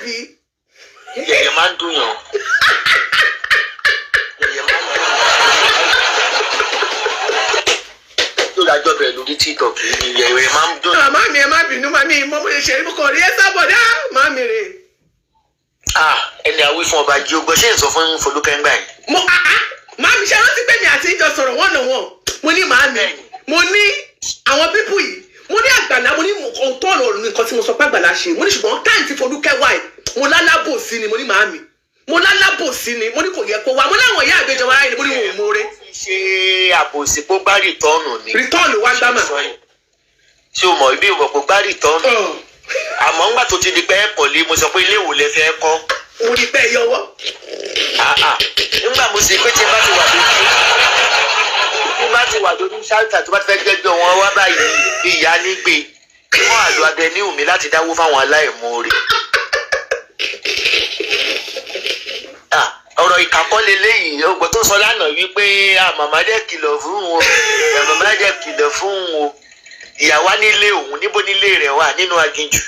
Àbí. Yẹ̀yẹ̀ máa ń dùn yàn. Yẹ̀yẹ̀ máa ń dùn yàn. Tó dájọ́ bẹ̀rẹ̀ lórí TikTok yìí ni yẹ̀yẹ̀ máa ń dùn yàn. Màmá mi, ẹ má bínú, màmí, mo ṣe ṣe, mo kàn rí ẹ sábọ̀dá màmí rè. Ah, ẹni àwí fún ọba jí ogbó, ṣé n sọ fún Folúkẹ́ ńgbà yẹn? Mo ah ah, màmí, ṣe rántí pé mi àti ìjọ sọ̀rọ̀ one on one? Mo ní, màmí, mo ní àwọn people yìí, mo ní Àgbàlá, mo ní òótọ́ ọ̀rọ̀ nǹkan tí mo sọ pé Àgbàlá ṣe. Mo ní ṣùgbọ́n time tí Folúkẹ́ wà yìí, mo lálábòsí ni. Mo ní, màmí, mo lálábòsí ni. Mo ní kò yẹ kó wá. Mo láwọn ìyá àgbẹjọ wa ráyè ni. Mo ní wọn ò mórè. Ṣe àbòsí kó gbá return ni. Return wá gbá mà. Ṣé o mọ̀ ibi ìmọ̀ kó gbá return? Àmọ́ ńgbà tó ti di pé ẹ kọ̀lé, mo sọ pé ilé ìwò lẹ fẹ́ kọ́. Mo ní pẹ́ yọwọ́. Ah, ah. Nígbà mo sì pé tí n bá ti wà lórí ṣáàtà, tó bá ti fẹ́ gbẹ́jọ́ wọn wá báyìí, ìyá nígbè wọ́n àlọ́ abẹ ní òmí láti dáwó fáwọn aláìmoore. Ah, ọ̀rọ̀ ìkàkọ́ leléyìí. Ọgbọ́n tó sọ lánàá wípé, ah, màmá dẹ̀ kìlọ̀ fún o, màmá dẹ̀ kìlọ̀ fún o, ìyàwó nílé òun níbo nílé rẹ̀ wà nínú aginjù.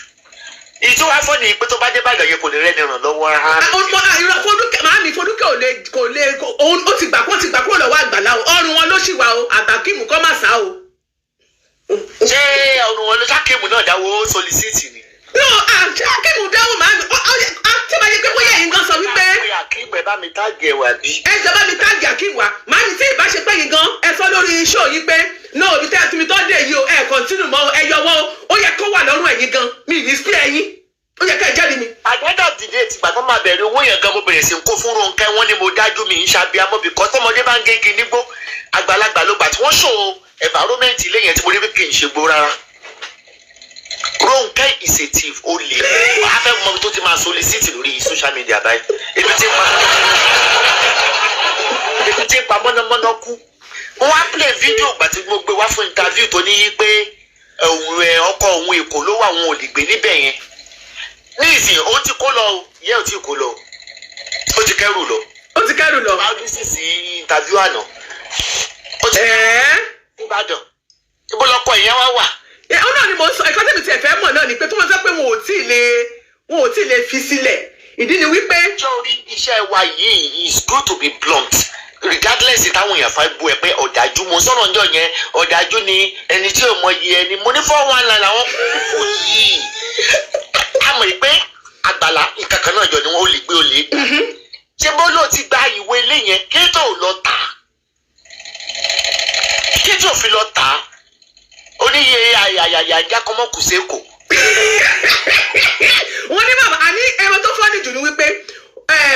Ìtú wá fọ́ ni pé tó bá dé Ìbàdàn yẹn, kò ní rẹ́ni ràn lọ́wọ́ rárá. Irọ́, Folúkẹ́, màámi, Folúkẹ́ ò lè, kò lè, òun ó ti gbà kó ti gbà kúrò lọ́wọ́ Àgbàlá o. Ọrùn wọn ló ṣì wà o. Àtàkìmù kọ́ mà sá o. Ṣé ọrùn wọn ló ṣàkíyèmù náà dáwó solicit ni? No, Akíìmù dáwọ́, màámi, tí màá yẹ pé bóyá ẹ̀yin gan sọ wípé Pé Akeem, ẹ bá mi tag ẹ̀ wà bí. Ẹ jọba mi tag Akeem wá. Màámi, tí ìbá ṣe pé yín gan ẹ sọ lórí show yín pé no, ibi tẹ́ ẹ tún mi tó dé yìí o, ẹ continue mọ́ o, ẹ yọwọ́ o, ó yẹ kó wà lọ́rùn ẹ̀yin gan. Mi ì ní sí ẹ̀yin, ó yẹ ká ẹ jẹ́rìí mi. At the end of the day, tìgbà tó máa bẹ̀rẹ̀ owó yẹn gan, mo bẹ̀rẹ̀ sí kó fún Ronke. Wọ́n ní mo dájú mi ń ṣàbíamọ́ bí kọ́ tọmọdé bá ń gégi nígbó, àgbàlagbà ló gbà tí wọ́n ṣò environment ilé yẹn tí mo rí bí kì í ṣe gbó rárá. Ronke is a thief. Ó lè wàá fẹ́ mọ ibi tó ti máa solicit lórí social media báyìí. Ebi tí ń pa mọ́nàmọ́ná kú. Mo wá play video ìgbà tí mo gbé wá fún interview tó ní pé òun ẹ ọkọ òun Èkó ló wà, òun ò lè gbé níbẹ̀ yẹn ní ìsìn. Ó ti kó lọ o, ìyá ò tí kó lọ o, ó ti kẹ́rù lọ. Ó ti kẹ́rù lọ. Báwo sì sí interview àná, ó ti ẹ̀ẹ́ Ìbàdàn, ibo lọkọ ìyẹn wá wà? Ẹ ọ náà ni mo ń sọ. Ẹ̀kọ́ tẹ̀mí tiẹ̀ fẹ́ mọ̀ náà ni pé tó wọ́n sọ pé wọn ò tí ì lè fi sílẹ̀, ìdí ni wípé Ṣé orí iṣẹ́ wa yìí is good to be blunt regardless táwọn èèyàn fẹ́ bu ẹ pé ọ̀dájú. Mo sọ̀rọ̀ ńjọ́ yẹn, ọ̀dájú ni ẹni tí ò mọ iye ẹni. Mo ní 419 làwọn kò yìí. A mọ̀ pé Àgbàlá nǹkan kan náà jọ ni wọ́n, ó lè gbé, ó lè gbà. Ṣé bó ló ti gba ìwé ilé yẹn, kí tó lọ tà á, kí tó fi lọ tà á? Oníye àyàyàyà jákọ́mọ́kùsẹ́kò. Wọ́n ní bàbá àní ẹran tó fọ́ọ̀nì jù ní wípé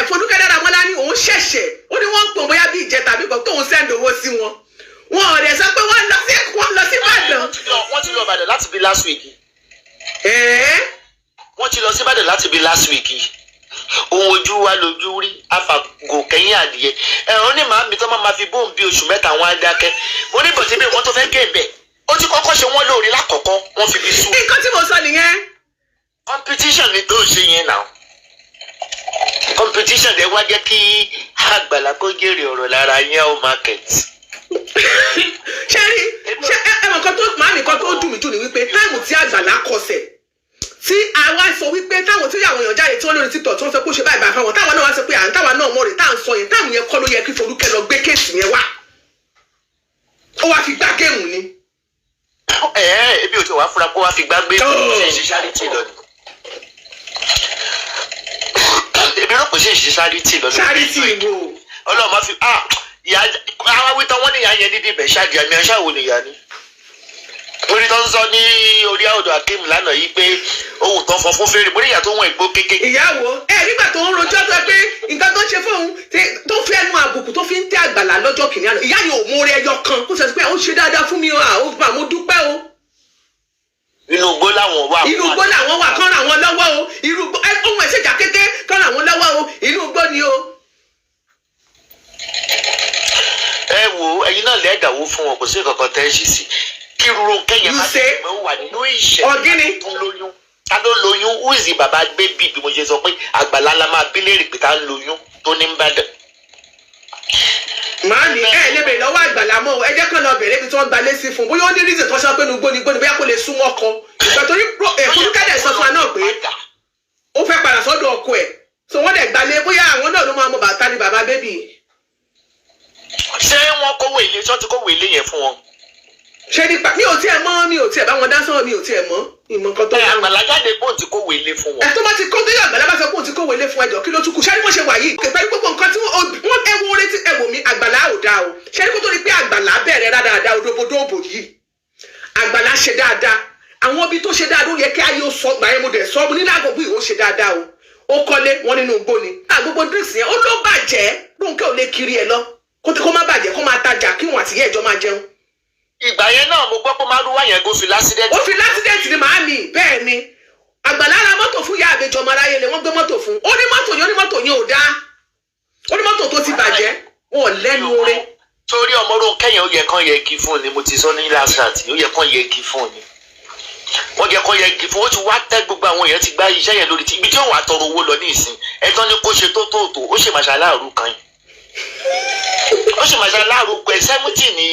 Folúkẹ́ Dáramọ́lá ní òun ṣẹ̀ṣẹ̀, ó ní wọ́n ń pè bóyá bí ìjẹta àbí kan tóun send owó sí wọn. Wọn ò dẹ̀ sọ pé wọ́n lọ sí Ìbàdàn. Wọ́n ti lọ Ìbàdàn láti bí last week. Ẹ̀ẹ́. Wọ́n ti lọ sí Ìbàdàn láti bí last week. Ohun ojú wa lójú rí, àfàgò kẹ́yìn adìyẹ ẹ̀rọ ní màámi tó máa fi bóun bí oṣù 3, wọn á dákẹ́. Mo ní bọ̀tí bí wọ́n tó fẹ́ gé bẹ̀, ó ti kọ́kọ́ ṣe wọ́n lóore lákọ̀ọ́kọ́, wọ́n fi bí sú. Nǹkan tí mo sọ nìyẹn. Competition ni tó ń ṣe yẹn náà, competition dẹ̀ wá jẹ́ kí Àgbàlá kó jèrè ọ̀rọ̀ lára yẹn ó market. Ṣé rí, ṣé ẹ mọ̀ nǹkan tó màámi, nǹkan tó dùn mí jù ní wípé time tí Àgbàlá kọsẹ̀, tí àwa sọ wípé táwọn tí àwọn èèyàn jáde tí wọ́n lórí TikTok, tí wọ́n sọ pé ó ṣe báyìí báyìí fáwọn, táwọn náà wá sọ pé à ń táwa náà mọ̀ rè tá à ń sọ yẹn, táwọn yẹn kọ́ ló yẹ kí Folúkẹ́ lọ gbé case yẹn wá, ó wá fi gbá game ni. Ẹ ẹ ebi ò tí wàá fura kó wàá fi gbágbé. Oh. Ṣe ṣe charity lọ ni? Èmi rò pé ṣe ṣe charity lọ ni. Charity wo? Ọlọ́run máa fi, ah, ìyá àwọn awítọ́ wọn ní ìyá yẹn dídì bẹ̀ ṣáàdì àmì aṣáwo ni ìyá ni. Orí tó ń sọ ní orí àwòdò Akeem lánàá yìí pé ohun tó ń fọ fún fèrè, mo ní ìyá tó ń wọ̀n ìgbó kékeré. Ìyàwó ẹ nígbà tó ń rojọ́ tó pé nǹkan tó ń ṣe fóun tó fi ẹnu àbùkù tó fi ń tẹ́ Àgbàlá lọ́jọ́ kìnìún àná, ìyá yẹn ò mú orí ẹyọ kan kó sọ pé ó ṣe dáadáa fún mi o, à ó gbà, mo dúpẹ́ o. Inú igbó làwọn wà. Inú igbó làwọn wà, kán ràn wọ́n lọ́wọ́ o. Irú igbó ohun ẹ̀ ṣèjà kéké, kán ràn wọ́n lọ́wọ́ o. Inú igbó ni o. Ẹ wo, ẹ̀yin náà lẹ́ẹ̀dàwó fún wọn, kò sí nǹkan kan tẹ́ ẹ ṣe sí kí Rónkẹ́ yẹn You má say? tẹ̀lé ó wà nínú ìṣẹ́. Ọ̀gíní. Tó ń lóyún, ta ló lóyún? Who is the baba baby? Bí mo ṣe sọ pé Àgbàlá la máa bí léèrè pé ta ń lóyún tó ní ń bàdàn. Màámi, ẹ lè bèrè lọ́wọ́ Àgbàlá mọ́ o. Ẹ jẹ́ kán lọ bèrè ibi tí wọ́n gba lé sí fún un, bóyá ó ní reason tó sọ pé nu gbóni gbóni, bóyá kó lè súnmọ́ kan ìgbà torí ẹ Folúkẹ́ dẹ̀ sọ fún wa náà pé ó fẹ́ padà sọ́dọ̀ ọkọ. Bàbá baby. Ṣé wọ́n kówó ilé? Ṣọ́ ti kówó ilé yẹn fún wọn? Ṣé nípa mi ò tiẹ̀ mọ̀, mi ò tiẹ̀ bá wọn dá sọ̀rọ̀, mi ò tiẹ̀ mọ̀ ìmọ̀ nǹkan tó Ẹ dá wọn. Àgbàlá jáde bóun ti kówó ilé fún wọn. Ẹ tó bá ti kó tó yẹ, Àgbàlá bá sọ pé òun ti kówó ilé fún ẹjọ́, kí ló tún kù? Ṣé ní bó ṣe wà yìí pẹ̀lú gbogbo nǹkan tí wọ́n ẹ wo orí tí ẹ wò mí, Àgbàlá ò dáa o. Ṣé ní kó tó di pé Àgbàlá bẹ̀rẹ̀ dáadáa odòbodòbò yìí, Àgbàlá ṣe dáadáa. Àwọn ibi tó ṣe dáadáa, ó yẹ kí ayé ó sọ gbà yẹn. Mo dẹ̀ sọ, mo ní lágbo bí ó ṣe dáadáa o. Ó kọ́lé wọn nínú igbó ni gbogbo drinks yẹn, ó ló bàjẹ́. Rónkẹ́ ò lè kiri ẹ̀ lọ kó má bàjẹ́, kó máa tajà, kí wọn àtìyẹ́ ìjọ máa jẹun. Ìgbà yẹn náà mo gbọ́ pé márúwá yẹn kó fi l'accident. Ó fi l'accident ni, màámi. Bẹ́ẹ̀ ni Àgbàlá ra mọ́tò fún ìyá àbẹjọ ọmọ aráyé lè wọ́n gbé mọ́tò fún. Ó ní mọ́tò yẹn, ó ní mọ́tò yẹn ò dáa, ó ní mọ́tò tó ti bàjẹ́. Wọn ò lẹ́nu oore. Torí ọmọ Rónkẹ́ yẹn, ó yẹ kán yẹ kí fún ni. Mo ti sọ ní last night, ó yẹ kán yẹ kí fún ni. Wọ́n yẹ kán yẹ kí fún. Ó ti wá tẹ́ gbogbo àwọn èèyàn ti gbá iṣẹ́ yẹn lórí tí ibi tí òun àtọrọ owó lọ ní ìsìn ẹ̀tọ́ ni kó ṣe tó tó tó. Ó ṣe màṣá láàrú kan yìí, ó ṣe màṣá láàrú pẹ̀ 70 ní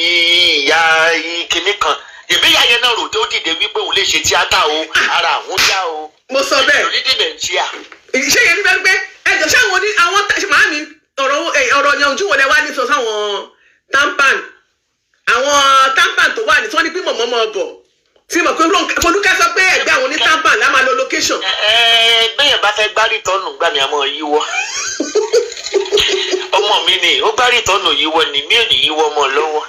ìyá kìnnì kan. Ìbí ìyá yẹn náà rò tó dìde wípé òun lè ṣe tíátà o, ara àwọn yá o. Mo sọ bẹ́ẹ̀. Lórí dementia. Ṣé yẹn ní bẹ́ẹ̀ pé ẹjọ́ ṣé àwọn ní àwọn màámi ọ̀rọ̀ yẹn ojú wo lẹ wá ní sọ sáwọn tampan, àwọn tampan tó wà ní tí wọ́n ní pé mọ̀mọ́ mọ̀ bọ̀ tí mo pé Folúkẹ́ sọ pé ẹgbẹ́ àwọn ní tampan lá máa lọ location. Ẹ ẹ, bẹ́ẹ̀ bá fẹ́ gbá return gbà mí àmọ́ yíwọ́. Ọmọ mi ni ó gbá return yíwọ́ ni, mí ò ní yíwọ́ mọ́ lọ́wọ́,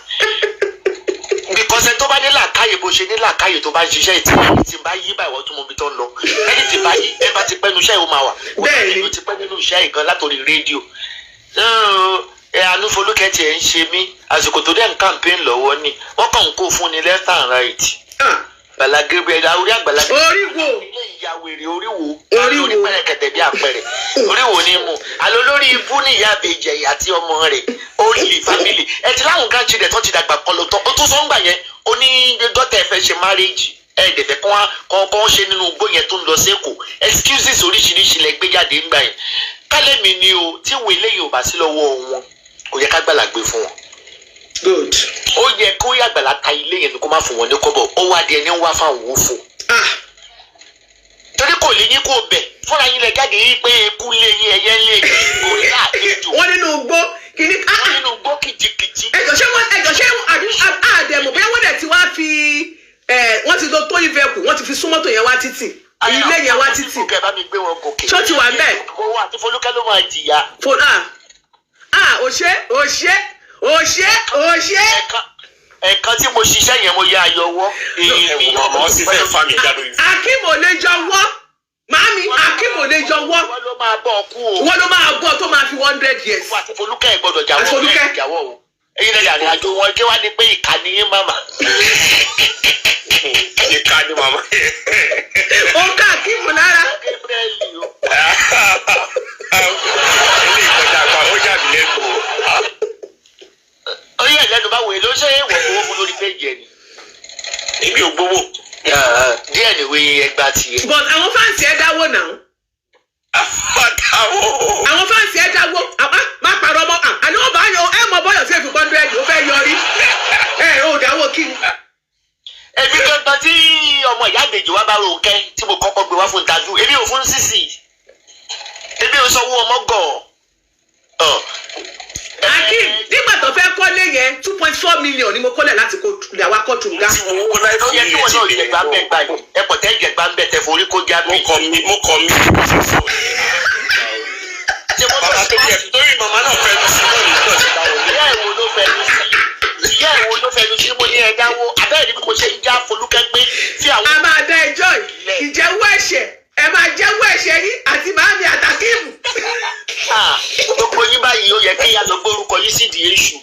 because ẹni tó bá ní làákàyè, bó ṣe ní làákàyè tó bá ń ṣiṣẹ́ ìtì tí bá yí báyìí, wọ́n tún mọ ibi tó ń lọ. Ẹni tí bá yí ẹ bá ti pẹ́ nu iṣẹ́ ìwọ máa wà. Bẹ́ẹ̀ni. Ó ti pẹ́ nínú iṣẹ́ ìgan látòrí rédíò. Ẹ àánú Folúkẹ́ tiẹ̀ ń ṣe mí. Àsìkò tó dẹ̀ ń campaign lọ́wọ́ ni wọ́n kàn ń kó fún ni left and right. Ah, Àgbàlá Gabriel, orí Àgbàlá orí wo? Ilé ìyá wèrè, orí wo? Orí wo? Orí pẹ̀rẹ̀kẹ̀tẹ̀ bí àpẹẹrẹ, orí wo ni mu àlọ́ lórí ibú ní ìyá àbèjẹ àti ọmọ rẹ̀ orí ilé family ẹ ti láwọn grandchildren tó ti dàgbà kọlọ tán. Ó tún sọ ń gbà yẹn, ó ní dọ́tà ẹ fẹ́ ṣe marriage, ẹ dẹ̀fẹ̀ kọ́ kọ́ ṣe nínú igbó yẹn tó ń lọ sẹ́kọ̀ọ́. Excuses oríṣiríṣi lẹ gbé jáde ńgbà yẹn. Kálẹ̀ mi ni o, tí ìwé eléyìí ò bá sí lọ́wọ́ wọn, kò yẹ ká gbàlagbé fún wọn. Good. Ó yẹ kó yàgbàlá ta ilé yẹn ni, kó má fún wọn ní kọ́bọ̀. Ó wá di ẹni ń wá fáwọn òfò Ah, torí kò lè yín kó bẹ̀ fúnra yín lẹ jáde yín pé eku lé yín, ẹyẹ lé yín, orí àlejò. Wọ́n nínú igbó kìíní ah. Wọ́n nínú igbó kìjikìji. Ẹjọ ṣé wọn, ẹjọ ṣé àbí àdẹmọ bóyá wọ́n dẹ̀ ti wá fi ẹ wọ́n ti lo tó ìvẹkù, wọ́n ti fi sún mọ́tò yẹn wá títì, ilé yẹn wá títì. Kẹ bá mi gbé wọn gòkè. Ṣó ti wà ńbẹ̀? Owó àti Folúkẹ́ ló máa jìyà. Fo ah ah, òṣè òṣè òṣè òṣè. Ẹ̀ẹ̀kan tí mo ṣiṣẹ́ yẹn, mo yá ayọ̀wọ́ èmi. Ọmọ sì fẹ́ fa mi jáde. Akeem ò lè jọ̀wọ́, màámi, Akeem ò lè jọ̀wọ́. Wọ́n ló máa bọ̀ kú o. Wọ́n ló máa bọ̀ tó máa fi 100 years. Owó àti Folúkẹ́ ẹ̀ gbọ́dọ̀ jáwọ́. Àti Folúkẹ́. Ẹ̀ jáwọ́ o. Ẹ̀yin lẹ́yìn àrìn àjò wọn kí wá ní pé ìkànnì yín màmá. Ìka ni màmá. Ó ká Akeem lára. Gabriel o. Ilé ìkọjá àgbà ó jà mí lẹ́nu o. Ó yẹ lẹ́nu báwo èlò ṣé wọ́n gbowó fún lórí péjì ẹ̀ ni. Èmi ò gbowó. Díẹ̀ nìwé ẹgbàá tiẹ̀. But àwọn fans ẹ dáwọ́ náà. Bàtàwọ̀. Àwọn fans ẹ dáwọ́ àbá má parọ́ mọ́ à àní wọ́n bá yọ ẹ mọ bọ́yọ̀ sí èfi 100 ó fẹ́ yọrí ẹ ò dáwọ́ kí ni. Èmi gangan tí ọmọ ìyá àgbèjì wa bá Rónkẹ́ tí mo kọ́kọ́ gbé wá fún interview, èmi ò fún sísì, èmi ò sanwó ọmọ gọ̀ ọ̀. Akeem, nígbà tó fẹ́ kọ́lé yẹn, 2.4 million ni mo kọ́lẹ̀ láti kó àwa kọ́ tùǹgá. Owó láì Ó yẹ kí wọ́n náà jẹ gbá ń bẹ̀ gbà yìí, ẹ pọ̀ tẹ́ jẹ gbá ń bẹ̀ tẹ forí kó já Mo bí. kọ mi, mo kọ mi. Ṣé wọ́n Bàbá tó yẹ torí màmá náà fẹ́ lọ sí bọ́ọ̀lù náà ti dáwọ́ lé. Ìyá ìwo ló fẹnu sí? Ìyá ìwo ló fẹnu sí? Mo ní ẹ dáwó abẹ́rẹ́ bí mo ṣe ń já Folúkẹ́ pé tí àwọn. A máa dá ẹjọ́ yìí, ìjẹ́wọ́ ẹ̀ṣẹ̀, ẹ máa jẹ́wọ́ ẹ̀ṣẹ̀ yín àti màámi àtàkìmù. Ah, gbogbo yín báyìí, ó yẹ kí ìyá lọ gbórúkọ yín sídìí èṣù.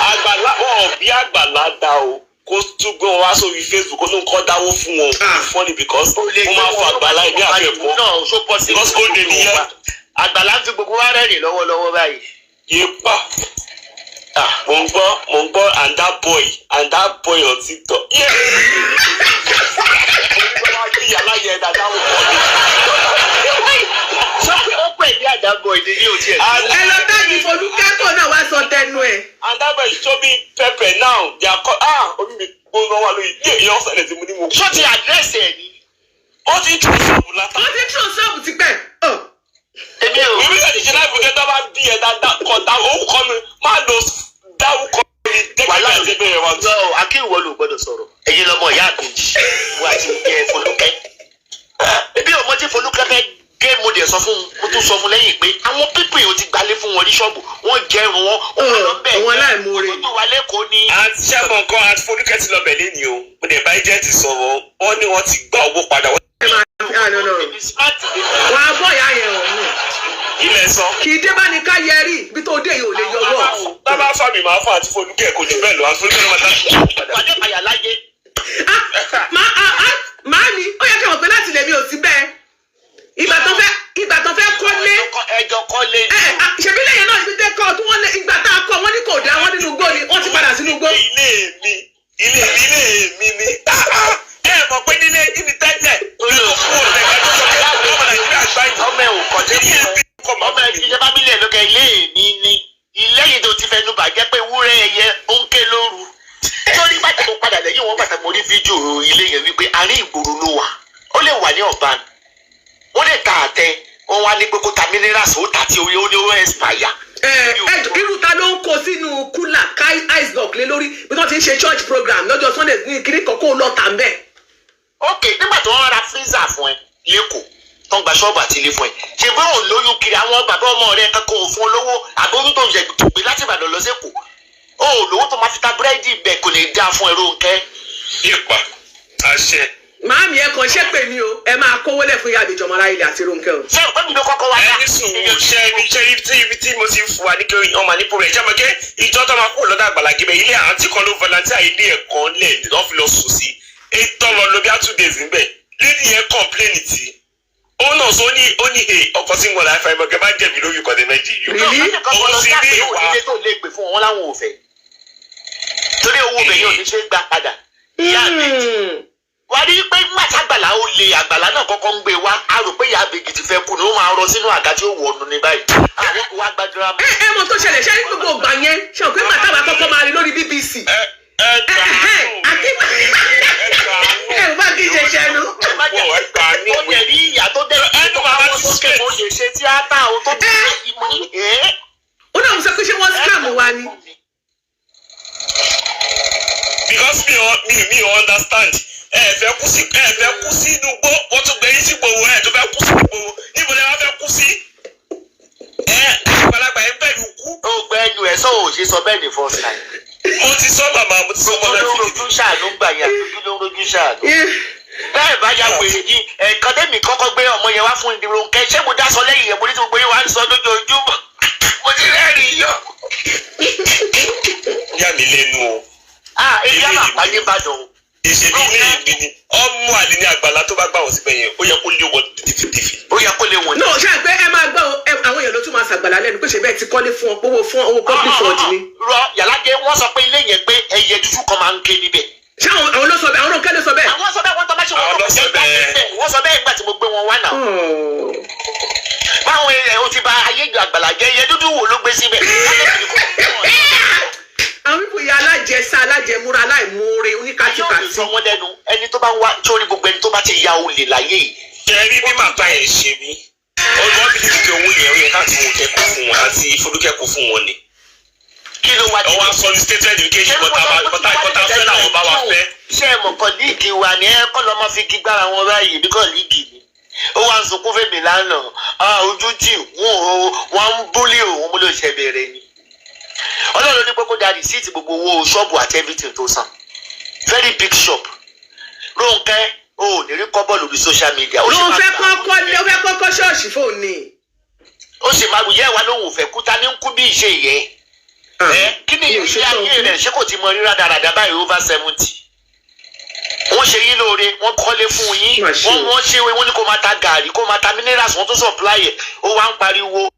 Àgbàlá wọn ò bí Àgbàlá dá o, kó tún gbé wọn wá sórí Facebook, kó tún kọ́ dáwó fún wọn. Funny because ó máa fọ Àgbàlá ẹbí àfẹ́kọ́. Náà ṣó pọ̀ sí. Because ó lè nìyẹn. Àgbàlá ń fi gbogbo wa rẹ́rìn lọ́wọ́lọ́wọ́ báyìí. Yépa, mo ń gbọ́, mo ń gbọ́. And that boy, and that boy on TikTok. Yeah. Ìyàlá yẹ dáadáa wò pọ̀ mi. Sọ pé ó pè ní àdàbọ̀ ìdí ní òtí ẹ̀. Ẹ lọ táàgì Folúkẹ́ kò náà wá sọ tẹnu ẹ̀. And that boy show me pepper now. They are call, ah, orí mi gbóná wà lórí yé ìyá ọ̀sán ẹ̀ tí mo ní mo. Ṣó ti address ẹ̀ ni? Ó ti ń tún ṣọ́ọ̀bù látà. Wọ́n ti tún ṣọ́ọ̀bù tipẹ́. Èmi ò ẹ dáadáa kọ dá orúkọ mi, má lọ dárúkọ mi Wàhálà. tẹ́kẹ̀kẹ́ àti bẹ̀rẹ̀ wa. Yọ akéwìwọ ló gbọ́dọ̀ sọ̀rọ̀. Ẹ̀yin lọmọ ìyá àbèjì wà á ti jẹ Folúkẹ́. Ebi ọmọ tí Folúkẹ́ fẹ́ gé, mo dẹ̀ sọ fún un, mo tún sọ fún lẹ́yìn pé àwọn people yìí, ó ti gbalé fún wọn ní ṣọ́ọ̀bù, wọ́n jẹrun wọn, ó wà lọ bẹ́ẹ̀. Àwọn aláìmoore. Ọmọ tó wà lẹ́kọ̀ọ́ ni. Àti sẹ́mọ̀ nǹkan, àti Folúkẹ́ ti lọ bẹ̀ lẹ́ni o. Mo dẹ̀ bá agent sọ̀rọ̀, wọ́n ní wọ́n ti gba owó padà. Ẹ máa, ah, no, no. Èmi smart ni. Wà á bọ̀ ìyá yẹn o. Ilẹ̀ sọ. Kì í dé bá ní ká yẹ rí ibi tó dé yìí, ò lè yọwọ́. Bàbá fàmì máa fún àti Folúkẹ́, kò jù bẹ́ẹ̀ lọ. Àti Folúkẹ́ ló máa dá padà. Pàdé àyà láyé. Ah, ah, ah, màámi, ó yẹ kí wọ́n pé láti lè mi ò sí bẹ́ẹ̀. Ìgbà tó fẹ́ kọ́lé. Ẹjọ́ kọ́lé. Ẹ ah, ṣebí lẹ́yìn náà, ibi tẹ́ kọ́ tí wọ́n lé, ìgbà tá a kọ́, wọ́n ní kò dá wọ́n nínú igbó ni wọ́n ti padà sínú igbó. Ilé mi, ilé mi, ilé mi ni. Ẹ mọ̀ pé nílé níbi tẹ́lẹ̀ ní tó kú òun ẹ̀ka tó sọ pé ọmọ Nàìjíríà gbá yìí. Ọmọ ẹ ò kọ́lé Ilé fún mi kọ́ ẹ. Ọmọ ẹ ti ṣe family ẹ lókè, ilé mi ni. Ilé yìí tó ti fẹnu bàjẹ́ pé wúrẹ́ ẹyẹ ó ń ké lóru. Torí bàtà mo padà lẹ́yìn wọn, bàtà mo rí fídíò ilé yẹn wípé àárín ìgboro ló wà. Ó lè wà ní ọ̀bán. Wọ́n lè ta àtẹ. Wọ́n wá ní pé kó ta minerals, ó ta tí orí ó ní ó expire. Ẹ ẹ, irú ta ló ń kó sínú cooler ká ice block lé lórí bí wọ́n ti ń ṣe church program lọ́jọ́ Sunday ní kiri kan kó lọ tà ń bẹ̀? Ok, nígbà tí wọ́n ra freezer fún ẹ lẹ́kọ̀ọ́, tó ń gba ṣọ́ọ̀bù àti ilé fún ẹ, ṣe bí òun lóyún kiri, àwọn bàbá ọmọ rẹ kankan ò fún ọ lówó, àbóyún tó ń ṣe gbé láti Ìbàdàn lọ sẹ́kọ̀ọ́, ó lówó tó máa fi ta búrẹ́dì bẹ̀, kò lè dáa fún ẹ, Rónkẹ́. Ipa àṣẹ. Màámi, ẹ kàn ṣépè ni o, ẹ máa kówó lẹ̀ fún ìyá àbíjọmọ aráyé àti Rónkẹ́ o. Ṣé ìpè mi ló kọ́kọ́ wá dá? Ẹni sùúrù, ṣe ẹni ṣe ibi tí mo ti fún wa ní kí wọ́n máa ní problem. Ṣé mo ké ìjọ tó máa kúrò lọ́dọ̀ Àgbàlá Gabriel, ilé àǹtí kan ló volunteer ilé ẹ̀kọ́ lẹ̀ lọ́ fi lọ sùn sí, ètò lọ lọ bí i 2 days níbẹ̀. Lady yẹn complain tí ó náà sọ, ó ní hey, ọkọ sí wọn láì fa ìmọ̀kẹ́ má jẹ̀bi lórí ìkọ̀dé méjì yìí. Really? Òun ti rí ìwà ilé tó lè gbè fún wọn láwọn ò fẹ́, torí owó bẹ̀ yóò ní ṣe é gbà padà. Ìyá àbèjì, wà á rí pé nígbà tí Àgbàlá ó le, Àgbàlá náà kọ́kọ́ ń gbé wá, a rò pé ìyá àbèjì ti fẹ́ kú ni, ó máa rọ sínú àga tí ó wọ̀ ọ́nù ní báyìí, àwọn kò wá gbàdúrà mọ́. Ẹ ẹ mọ tó ṣẹlẹ̀, ṣe ní gbogbo ìgbà yẹn, ṣe òpin gbà táwa kọ́kọ́ máa rí lórí BBC. Ẹ ẹ Ẹ ẹ àti ẹ bá kí ṣe ṣẹnu. Ẹ má jẹ́ Wọ́n ẹ gbà ní ó lè rí ìyá tó dẹ̀ Ẹnu bàbá àwọn ti tó straight. kẹ́ mo lè ṣe tíátà o tó ti ṣe mo ní ẹ́. Ó náà mo sọ pé ṣé wọ́n scam wa ni? Because mi ò understand. Ẹ fẹ́ kú sí inú gbó, wọ́n tún gbé yín sí gbòòrò, ẹ tó fẹ́ kú sí gbòòrò, níbo ni wọ́n fẹ́ kú sí? Ẹ àgbàlagbà, ẹ bẹ̀rù kú. Ó gbẹ ẹnu ẹ sọ, ò ṣe sọ bẹ́ẹ̀ ní first time. Mo ti sọ, màmá, mo ti sọ Ojú mọ́lẹ́ ló ń fi. rojú ṣàánú gbà yẹn, ojú ló ń rojú ṣàánú. Bẹ́ẹ̀ bá ya wèrè yìí, ẹ̀ẹ̀kan tẹ́mi kọ́kọ́ gbé ọmọ yẹn wá fún Rónkẹ́, ṣé mo dá sọ lẹ́yìn yẹn? Mo ní tí gbogbo yẹn wá ń sọ lójoojúmọ́, mo ti rẹ́rìn-ín yọ. Yà mí lẹ́nu o. Ah, èyí á máa pàdé Ìbàdàn o. Ìṣèlú ilé ìgbì ni ọmọ àlè ní Àgbàlá tó bá gbà wọ́n síbẹ̀ yẹn, ó yẹ kó lé wọn tìfìtìfì. Ó yẹ kó lè wọ̀n. No, ṣe pé ẹ máa gbọ́ o, àwọn èèyàn ló tún máa ṣàgbàlá lẹ́nu pé ṣe bẹ́ẹ̀ ti kọ́lé fún ọ, owó fún owó public fund ni. Rọ yàlájẹ, wọ́n sọ pé ilé yẹn pé ẹyẹ dúdú kan máa ń ké níbẹ̀. Ṣé àwọn ló sọ bẹ́ẹ̀? Àwọn Rónkẹ́ ló sọ bẹ́ẹ̀? Àwọn sọ bẹ́ẹ̀, wọ́n tọ́ bá ṣe wọ́n Àwọn tó ló sọ bẹ́ẹ̀. Wọ́n sọ bẹ́ẹ̀ nígbà tí mo gbé wọn wá náà. Oh. Báwọn ẹ̀ o ti ba ayé ìjọ Àgbàlá jẹ́, ẹyẹ dúdú wo ló gbé síbẹ̀? Àwọn pípò yìí, alájẹsà, alájẹmúra, aláìmoore, Yóò oníkátìkàtì. sọ wọn lẹ́nu. Ẹni tó bá ń wá sórí gbogbo ẹni tó bá ti ya olè láyé yìí. Ṣe rí bí màtá yẹn ṣe mí, ọdún bí ti owó yẹn, ó yẹ káàtì wọn kẹ́kọ̀ọ́ fún wọn àti Folúkẹ́ kó fún wọn ni. Kí ló wá dé? Ọwọ́ aṣọ ní statement kejì kọta fẹ́ làwọn bá wa fẹ́. Ṣé ẹ mọ̀ colleague wa ni, ẹ kọ́ lọ́mọ fi gbígbára wọn báyìí bí colleague ni. Ó wá ń sunkún fèmí lánàá. Ah, ojú tì wọ́n o, wọ́n ń bully òun, mo ló ṣe bẹ̀rẹ̀ ni. Ọlọ́run ní pé kó da receipt gbogbo owó ṣọ́ọ̀bù àti everything tó san, very big shop. Rónkẹ́, o ò ní rí kọ́bọ̀ lórí social media. Ó sì Ló máa fẹ́ gbà. kọ́kọ́ lé, ó fẹ́ kọ́kọ́ ṣọ́ọ̀ṣì fóònù ni. Ó sì máa yẹ wa lóhùn òfẹ́ kú, ta ní ń kú bí ìṣe yẹ ẹ? Kí ni Mi ò ìrírí ṣe tán. ayé rẹ̀? Ṣé kò ti mọ rírà dáradára báyìí, over 70? Wọ́n ṣe yín lóore, wọ́n kọ́lé fún yín. Má ṣe Wọ́n o. wọ́n ṣe, wọ́n ní kó máa ta gàrí, kó máa ta minerals, wọ́n tún supply ẹ̀, ó wá ń pariwo.